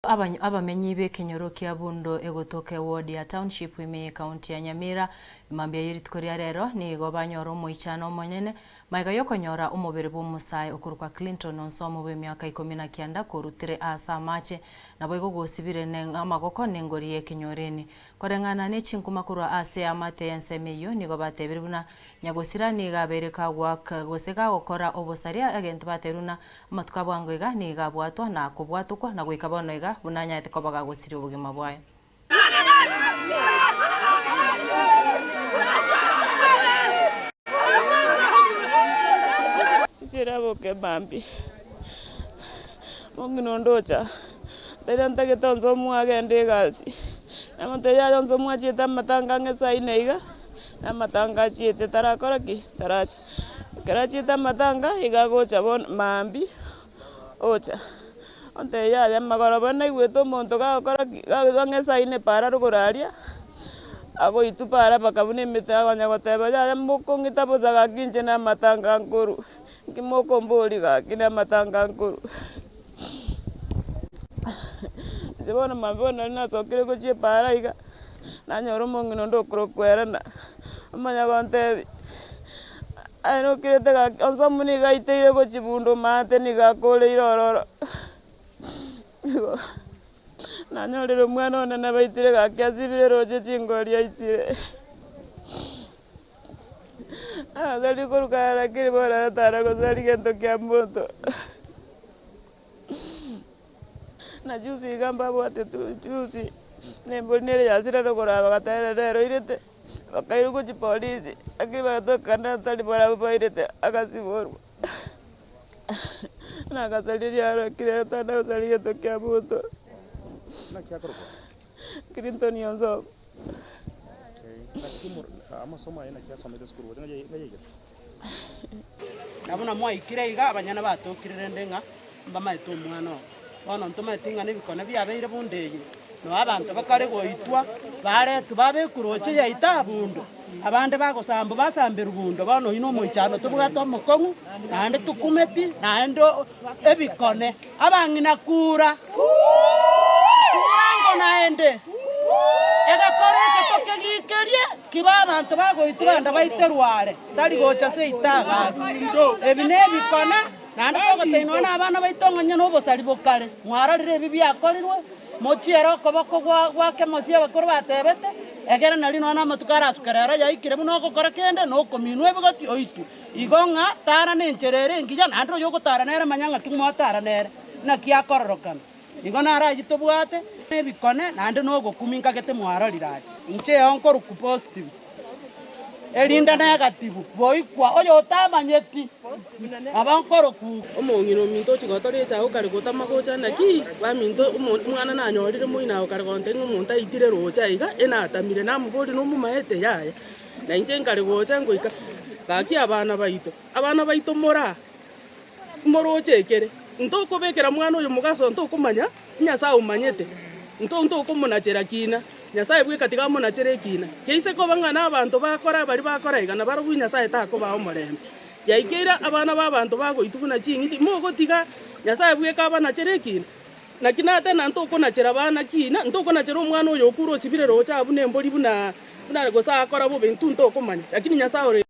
Abamenyi b'ekenyoro kia Bundo egotoka eward ya Township ime y'ecounty ya Nyamira mambia ye rituko ria rero nigo banyora omoichano omonene magega yokonyora omobere bw'omosae okorokwa Clinton Onsomo bw'emiaka ikomi na kianda korutire aase amache naboigo gosibire amagoko nengori y'ekenyoro ene. Koreng'ana ne chinkuma korwa ase eamate y'ensemo eyio nigo batebire buna Nyagosira nigo abeire kagoaka gose gagokora obosaria egento batebirie buna amatuko a bwango iga nigo abwatwa na kobwatokwa na goika bono iga buna anyarete koba gagosiria obogima bwaye. Inche naboke mambia, omong'ina onde ocha, nteria ntagete onsi omwagende egasi, namotebia yaya onsi omwachiete amatanga ang'e saa ine iga. Na amatanga achiete tarakora ki? Taracha. Ekero achiete amatanga, iga agocha bono mambia, ocha, ontebia yaya magoroba naigwete omonto gagokora ki? Gagocha ang'e saa ine para rogoro aria, agoitwa para mpaka buna emete akonya goteba yaya mokong'ita bosa gaki inche na amatanga nkorwa, nki mokomboria gaki na amatanga nkorwa. Inche bono mambia bono nari nasokire gochia epaara iga, nanyora omong'ina onde okorokwa Elena, omanya gontebia, aye nokirete gaki onsi omonto nigo aiteire gochia bunda omanyete nigo akoreire ororo. Igo nanyorire omwana one nabaitire gaki asibire roche chingori aitire. Tari koruka lakini bono aratara gosari gento kia monto. Na juzi iga mbabwate tu juzi, na embori nere yasira rogoro aba bagateba nere oirete, bakairwa gochia polisi, lakini bagatoka natari barabwo bairete agasiborwa. Na agasaria riarokire atana gosaria gento kia monto. Naki akorokwa? Clinton Onsomo. Okay. Naki omor- amasomo aye naki asomete esukuru gocha ng'ai ng'ai aigete? Na buna mwaikire iga, abanyene batokire rende ng'a mbamaete omwana obo. Bono ntomaeti ng'a nebikone biabeire bunda eye, noo abanto bakare goitwa, baretwe babekwe roche yaito abundo, abande bagosambwa basamberwe bundo. Bono oyio nomoichano tobwate omokong'u, naende tokumeti, naende ebikone. Abang'ina kura, kura ango naende, egekora eke tokegikerie, kibe abanto bagoitwa bande baiterwe are, tari gocha seito agachwe. Ebi nebikone, naende togotebi nonya na abana baito ng'a onye nobosari bokare, mwarorire ebi biakorirwe, mochiere okoboko gwa gwa kemosi abakoro batebete, egere nario nonya na amatuko arasuke rero yaikire buna ogokora kende, na okominwa ebigoti oitwe. Igo ng'a tara nenchera ere engiya, naende oyogotara nere manya ng'aki mwatara nere, naki akororokana. Igo naro ayio tobwate nebikone naende nogokumia nkagete mwarorire aya. Inche eo nkorokwa positive, erinde negative, boikwa oyotamanyeti nabo nkorokwa. Omong'ina ominto ochia gotora echago kare gotama gocha naki baminto omo omwana nanyorire moino ago kare gontebia ng'a omonto aitire roche aiga enatamire namoboria nomomaete yaya. Na inche nkare gocha ngoika, gaki abana baito, abana baito moraa, moroche ekere, ntokobekera mwana oyo mogaso ntokomanya, Nyasae omanyete, nto ntokomonachera kina, Nyasae bweka tiga amonachere ekina. Keise koba ng'a nabanto bakora baria bakora iga, nabarobwo Nyasae takobaa omorembe. Yaikeire abana b'abanto bagoitwa buna ching'iti, mogotiga Nyasae bweka abanachere ekina. Naki natena ntokonachera abana kina, ntokonachera omwana oyo okure osibire roche abwo nembori buna buna gose akora bobe, intwe ntokomanya, lakini Nyasae ore.